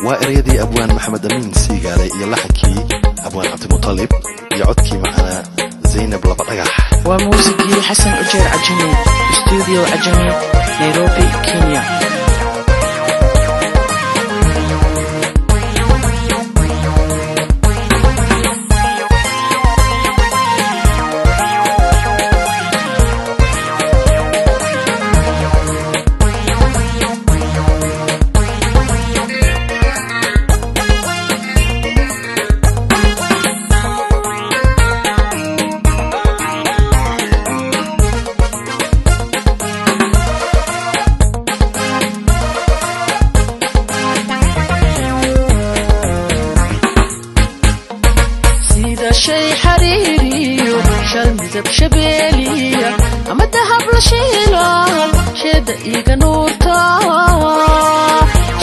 Waa ereyadii abwaan Maxamed Amiin Siigaale iyo laxankii abwaan Cabdimutalib iyo codkii macanaa Zaynab Laba Dhagax. Waa muusigii Xasan Ujeer Cajami, Studio Cajami, Nairobi, Kenya. Shay xariiriyo shal midab shabeeliya ama dahab la shiila, sheeda iiga nuurta,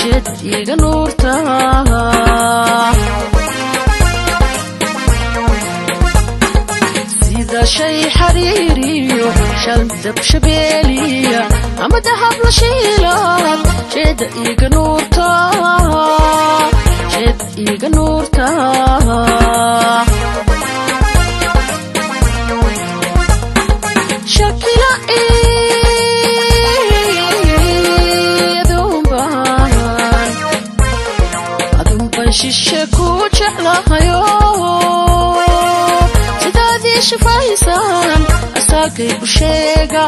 sheeda iiga nuurta. Sida shay xariiriyo shal midab shabeeliya ama dahab la shiila, sheeda iiga nuurta, sheeda iiga nuurta. Shakila adunbaan shishe ku jeclahayo, sidaadii shifaysaan asaagay u sheega,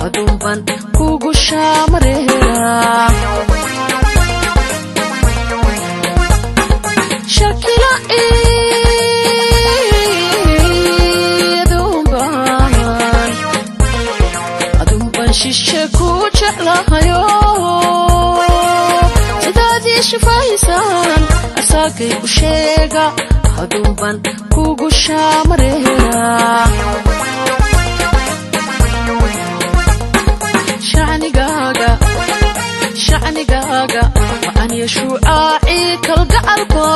adunbaan kugu shaamareera. Shakila adunbaan shishe ku jeclahayo, sidaadii shifaysaan asaagay u sheega, adunbaan kugu shaamareera. Shacnigaaga, shacnigaaga wacan yashuucaacii kalgacalka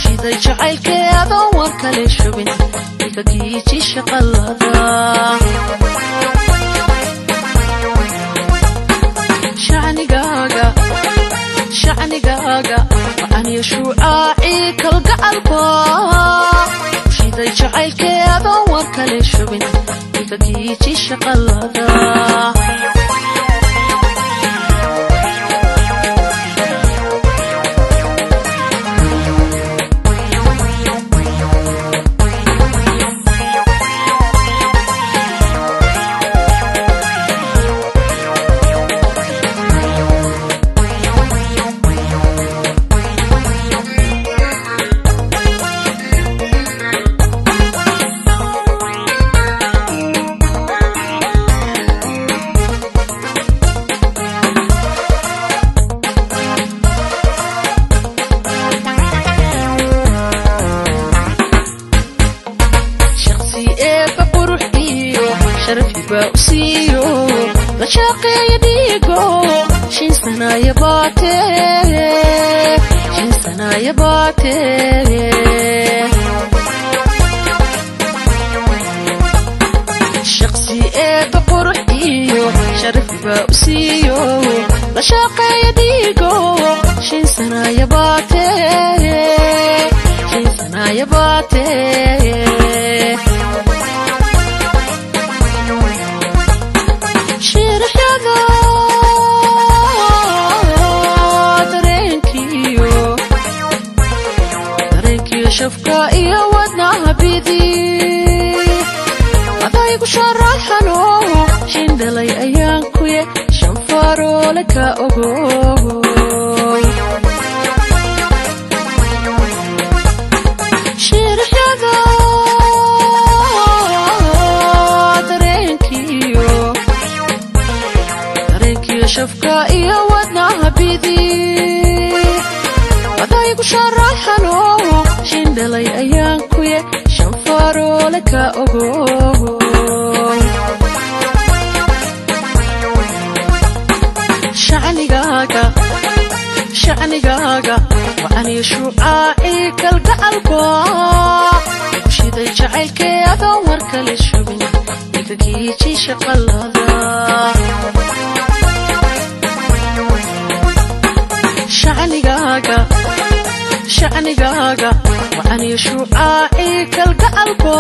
shiday jacaylkeedoon war kale shubin iga giiji shaqalada. Shacnigaaga, shacnigaaga wacan yashuucaacii kalgacalka shiday jacaylkeedoon war kale shubin iga giiji shaqalada. Shaqsi eebba qurux iyo sharafi baa u siiyo la shaqeeya dhiigo, shin sanaya baatee, shin sanaya baatee. Shaqsi eebba qurux iyo sharafi baa u siiyo la shaqeeya dhiigo, shin sanaya baatee, shin sanaya baatee. Shirxyada dareenkiyo, dareenkiyo shafka iyo wadnaha bidi adaygu sharaxano, shindhalay ayaan kuye shanfaroole ka ogo. Shirxyada dareenkiyo, dareenkiyo shafka iyo wadnaha bidi adaygu sharaxano, shindhalay ayaan kuye shanfaroole ka ogo. Shacnigaaga, shacnigaaga wacan yashuucaacii kalgacalka shiday jacaylkeedoon war kale shubin iga giiji shaqalada. Shacnigaaga. Shacnigaaga, shacnigaaga wacaniyo shuucaacii kalgacalba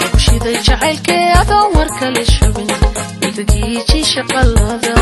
lagu shiday jacaylkee, adoon war kale shubin igagiiji shaqalada.